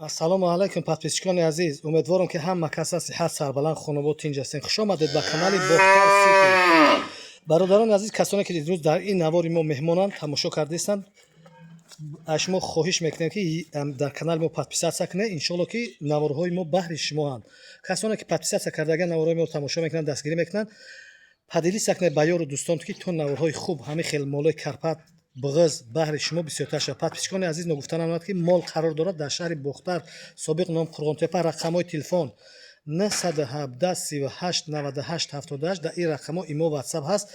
Ассалому алайкум, подписчикони азиз. Умедворам, ки ҳама каса сиҳат, сарбаланд, хонобод, тинҷ ҳастем. Хуш омадед ба канали Бохтар Сити. Бародарони азиз, касоне ки имрӯз дар ин навори мо меҳмонанд, тамошо кардаистанд, аз шумо хоҳиш мекунем, ки дар канали мо подписаться кунед. Иншоалло, ки наворҳои мо баҳри шумоанд. Касоне ки подписаться кардаган, наворҳои моро тамошо мекунанд, дастгирӣ мекунанд, поделиться кунед ба ёру дӯстон, ки то наворҳои хуб, ҳамин хел молои Карпат, буғиз баҳри шумо бисёртар шавад. Подписчикони азиз, ногуфта намонад, ки мол қарор дорад дар шаҳри Бохтар, собиқ ном Қурғонтепа. Рақамҳои телефон 917 38 98 78. Дар ин рақамҳо имо, Ватсап ҳаст.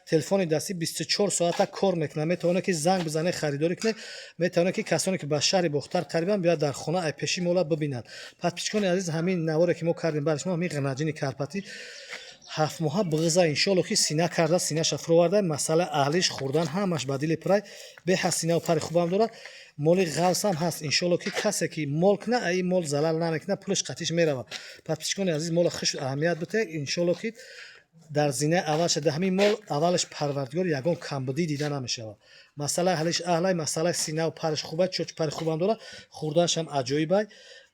Телефони дастӣ 24 соата кор мекунад. Метавонед, ки занг бизанед, харидорӣ кунед. Метавонед, ки касоне ки ба шаҳри Бохтар қарибанд, биёяд, дар хона ай пеши мола бибинанд. Подписчикони азиз, ҳамин наворе ки мо кардем барои шумо, ҳамин ғанаҷини карпатӣ, 7 моҳа буғиза. Иншоалло, ки сина карда, синаша фуроварда. Масъала аҳлиш, хӯрдан, ҳамаш ба дили пурай. Беҳад синаву пари хубам дорад. Моли ғавсам ҳаст. Иншоалло, ки касе ки мол куна, ин мол залал намекунад, пулаш қатиш меравад. Подписчикони азиз, мола хуш аҳамият битед. Иншоалло, ки дар зинаи аввалша дар ҳамин мол аввалаш Парвардигор ягон камбудӣ дида намешавад. Масъалаи ҳалиш аҳлай, масъалаи синаву париш хубай, чочу пари хубам дорад, хӯрданашам аҷоибай.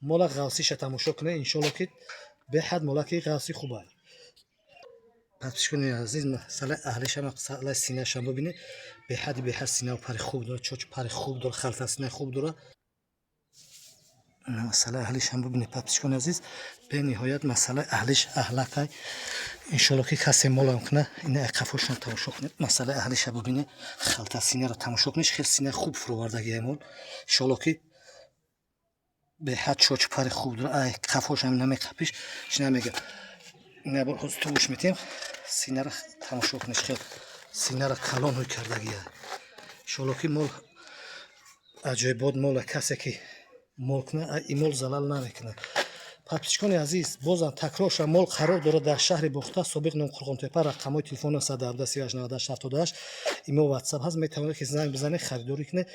Мола ғавсиша тамошо кунед. Иншоалло, ки беҳад молаки ғавси хубай. Подписчикони азиз, масъалаи аҳлиша, масъалаи синашам бибинед. Беҳади беҳад синаву пари хуб дорад, чочу пари хуб дорад, халтасинаи хуб дорад. Масъалаи аҳлишам бибинед, подписчикони азиз. Бениҳоят масъалаи аҳлиш аҳлакай. Иншоалло, ки касе молам куна, ина қафошам тамошо кунед. Масъалаи аҳлиша бибинед, халтасинаро тамошо кунед. Хел синаи хуб фуровардагиай мол. Иншоалло, ки беҳад чочу пари хуб дорад. Ай қафошам намеқапиш, чи намега. Ина бор ҳозир ту гӯш метиҳем. Синара тамошо кунед, хел синара калон ҳуй кардагия. Иншоалло, ки мол аҷоибот мола. Касе ки мол кунад, ин мол залал намекунад. Подписчикони азиз, бозам такрор шавам: мол қарор дорад дар шаҳри Бохтар, собиқ ном Қурғонтепа. Рақамҳои телефон 917 38 98 78, имо, Ватсап ҳаст. Метавонед, ки занг бизанед, харидорӣ кунед.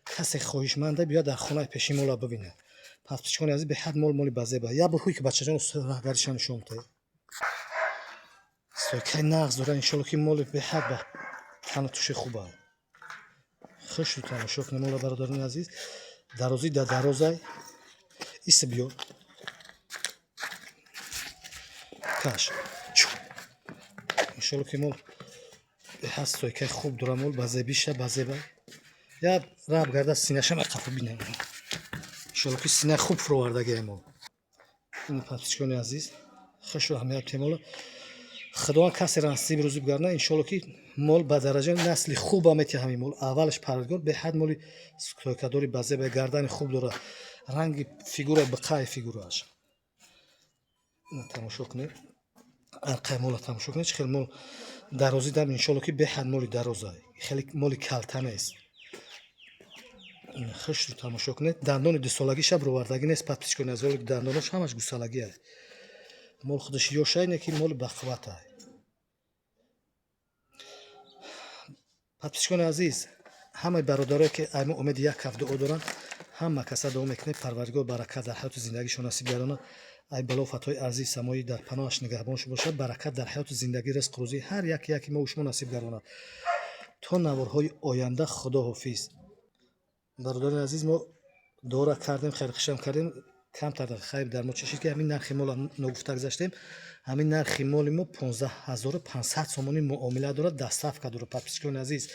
Касе хоҳишманда, биёяд, дар хонаи пеши мола бибинад. Подписчикони азиз, беҳад мол моли базеба. Як бор ҳуй ки, бачаҷон, раҳгариша нишон диҳед. Стойкаи нағз дорад. Иншоалло, ки моли беҳад ба тану туши хуба. Хушу тамошо кунед мола, бародарони азиз. Дарозӣ да дарозай. Иса биё, каш. Иншоалло, ки мол беҳад стойкаи хуб дорад. Мол базебиша, базеба. Як раб гарда, синашам қафо бинем. Иншоалло, ки синаи хуб фуровардагиай мол. Ин, подписчикони азиз, хушу аҳамият темола. Худованд касеро насиб рӯзӣ бигардонад. Иншоалло, ки мол ба дараҷаи насли хуба метиҳад. Ҳамин мол аввалаш Парвардигор беҳад моли стойкадори базеба, гардани хуб дорад, ранги фигура биқаи фигурааш тамошо кунед. Арқаи мола тамошо кунед, чӣ хел мол дарозӣ дам. Иншоалло, ки беҳад моли дароза, хеле моли калта нест. Хушрӯ тамошо кунед. Дандони дусолагиша бировардагӣ нест, подписчикони азиз. Дандонош ҳамаш гусалагӣ аст. Мол худаш ёшай, не ки моли бақувватай. Подписчикони азиз, ҳамаи бародарое ки аймо умеди як каф дуо доранд, ҳама каса дуо мекунед, Парвардигор баракат дар ҳаёту зиндагишон насиб гардонад. Ай бало фатҳои арзии самоӣ дар паноҳаш нигаҳбоншо бошад. Баракат дар ҳаёту зиндагӣ, ризқ, рӯзӣ ҳар яке яки мо шумо насиб гардонад. То наворҳои оянда, худо ҳофиз. Бародарони азиз, мо дуора кардем, хайрхушам кардем. Камтар хайр дар мо чишид, ки ҳамин нархи мола ногуфта гузаштем. Ҳамин нархи моли мо 15 500 сомонӣ муомила дорад, доставка дорад. Подписчикони азиз,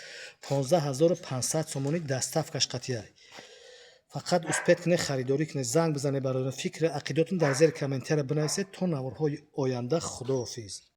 15 500 сомонӣ, доставкаш қатъия. Фақат успеть кунед, харидорӣ кунед, занг бизанед. Бародарон, фикри ақидатон дар зери комментария бинависед. То наворҳои оянда, худоҳофиз.